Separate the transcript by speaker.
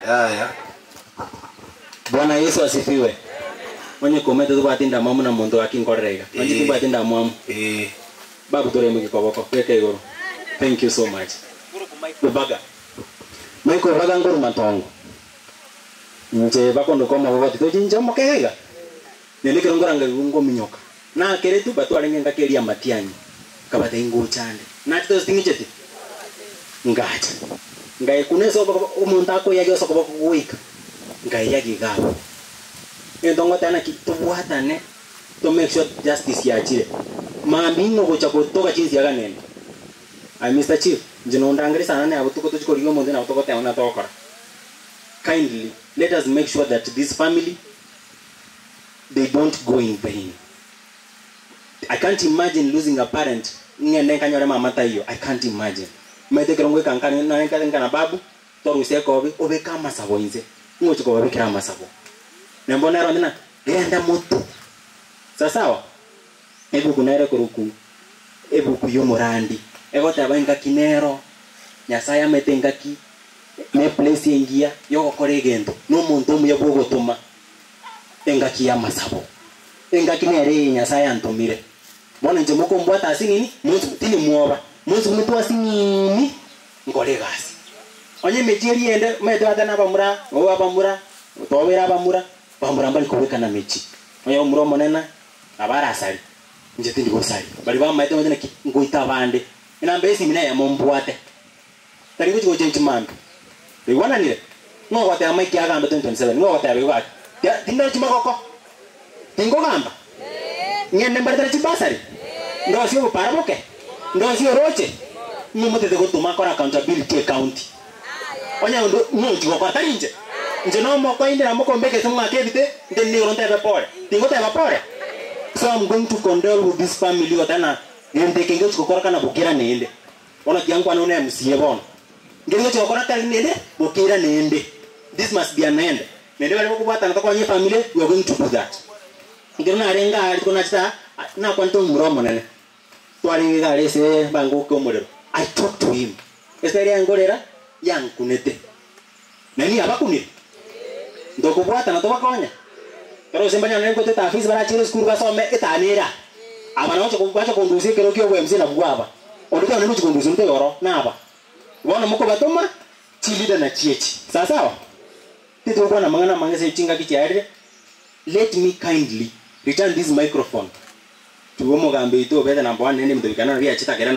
Speaker 1: Yaya.
Speaker 2: Bwana Yesu asifiwe. Onye komete tobwati ndamwamu na monto gaki nkorera iga. Onye
Speaker 1: Ee.
Speaker 2: timbwati ndamwamu.
Speaker 1: Ee.
Speaker 2: Babu tore mukikoboko beka igoro. Thank you so much. Obaga. Michael Obaga nkoru matongo. Inche bakondoka omogogoti tochi inche omokega iga. Naende ekero nkoranga igo nkominyoka. Nakeretwe but twarenge engaki eria amatiangi. Nkabatebia ngocha ande. Nachete gose ting'icheti? Ngacha. Ngaekuna ase obokobo omonto akoyagia ase okoboko goika. Nkaeyagia iga abwo. Egento ngoteba naki tobwatane to make sure justice yachire. Mambia ing'o ogocha gotoka chinsiaga nende. Aye Mister Chief, inche nondangerie sana ne abwo tuko tochi korigia omonto nabo togoteba buna togokora. Kindly let us make sure that this family they don't go in vain. I can't imagine losing a parent ng'ende nkanyore mama taiyo, I can't imagine. Omanyete ekero ngoika nka nare nka na babu, torusia ekobi obeke amasabo inse, ng'ochi kobabekera amasabo. Na mbono nere onde na genda motu. Sasawa? Ebuku nere ekorokwa ebuku y'omorandi, egoteba engaki nero Nyasaye amete engaki na eplace engiya yogokora egento, na omonto omuya bw'ogotoma engaki y'amasabo. Engaki nere eye Nyasaye antomire. Bono inche mokombwata ase nini? Monsi tinimwoba, monsi buna ase nini nkore egasi. Onye emechie eria ende omanyete bateba nabamura, oo abamura, tobere abamura, bamura mbari kobwekana mechie. Onye omura omonene nabo arasari, inche tindi gosari. Baria bamaete bamanyete naki ngoita abande. Enamba y'esimi neyemo mbwate, tari gochi gochenchia mambia. Twaigwananire? Ng'o ogoteba Mike agambe 2027? Ng'o ogoteba igo gaki? Tia tindochi magoko? Tingogamba? Ng'ende mbaretere chibasari? Ndosie obopara boke? Ndosie oroche? Ng'o motete gotoma akore accountability ecounty? Onye onde ng'o ochi gokora tari inche? Inche nomokoinde na mokombeka ase omwaka ebite, ntenene igoro ntebe pole. Tingoteba pole? So I'm going to condole with this family goteba na gento eke ngechi gokorekana bokera naende. Bono tiga nkwane buna MCA bono. Nkeri gochi gokora tari nende bokera naende. This must be an end. Naende baria bokobwatana tokonye efamily we are going to do that. Ekero narenge aa rituko nachete aa, nakwanete omomura omonene. Twarenge iga aria ase bangoka omorero, I talked to him. Ase eria yankorera, yankunete. Na nigo abakunire. Ntokobwatana tobakonye. Ekero gose mbanyare nere goteta afisi barachere esukuru basome etano ere aa. Aba nagocha bacha kondusia ekero kia obo MC nabwo aba. Onde taiyo onde ogochi kondusia onde taiyo oro, naba. Bono mokobatoma, chileader nachio echi. Sawasawa? Titogokwana amang'ana amange ase chingaki chiarire, let me kindly return this microphone to omogambi oito obete number one naende ebinto bikana nabio biachete akere.